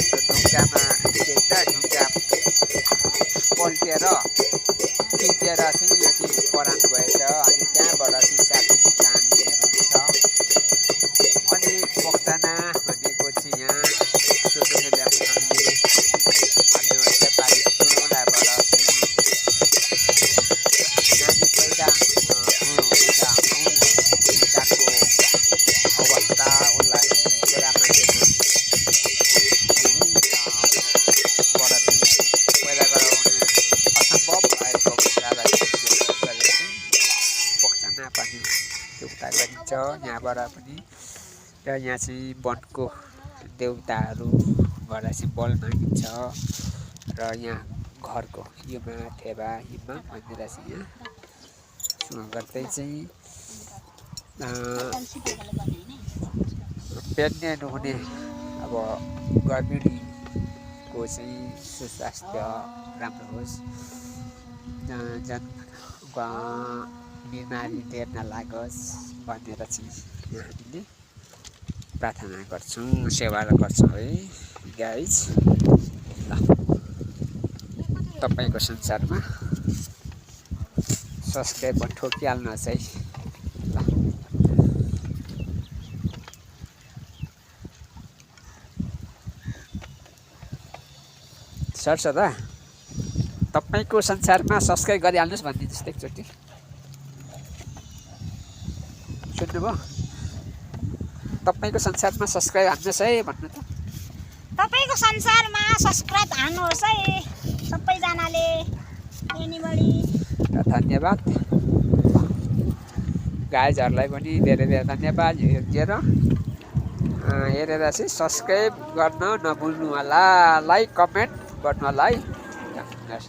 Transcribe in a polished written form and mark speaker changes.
Speaker 1: ढुङ्गामा देख्दा ढुङ्गा पल्टेर थिचेर चाहिँ यति परान गएछ अनि त्यहाँबाट चाहिँ साथी कहानीहरू छ अनि पोख्ताना भनेको चाहिँ यहाँ सोध्नु ल्याउने हाम्रो नेपाली टुलाबाट चाहिँ नानी पहिला हुँदाको अवस्था उसलाई छोरा मान्छेको पैदा गराउने असम्भव भएको कुरालाई पोख्ताना पनि देउता गरिन्छ यहाँबाट पनि र यहाँ चाहिँ वनको देउताहरूबाट चाहिँ बल मागिन्छ र यहाँ घरको युमा ठेबा हिम्मा भनेर चाहिँ यहाँ गर्दै चाहिँ पेट्ने नहुने अब गर्भिणीको चाहिँ सुस्वास्थ्य राम्रो होस् जन बिमारी टेर नलागोस् भनेर चाहिँ हामीले प्रार्थना गर्छौँ सेवा गर्छौँ है गाइज। ल तपाईँको संसारमा सब्सक्राइब ठोकिहाल्नुहोस् है। ल सरसदा तपाईँको संसारमा सब्सक्राइब गरिहाल्नुहोस् भनिदिनुहोस् एकचोटि। सुन्नुभयो? तपाईँको संसारमा सब्सक्राइब हान्नुहोस् है भन्नु त।
Speaker 2: तपाईँको संसारमा सब्सक्राइब हान्नुहोस् है सबैजनाले एनिबडी।
Speaker 1: धन्यवाद गाइजहरूलाई पनि धेरै धेरै धन्यवाद हेरेर चाहिँ सब्सक्राइब गर्न नभुल्नु होला, लाइक कमेन्ट गर्नु होला है।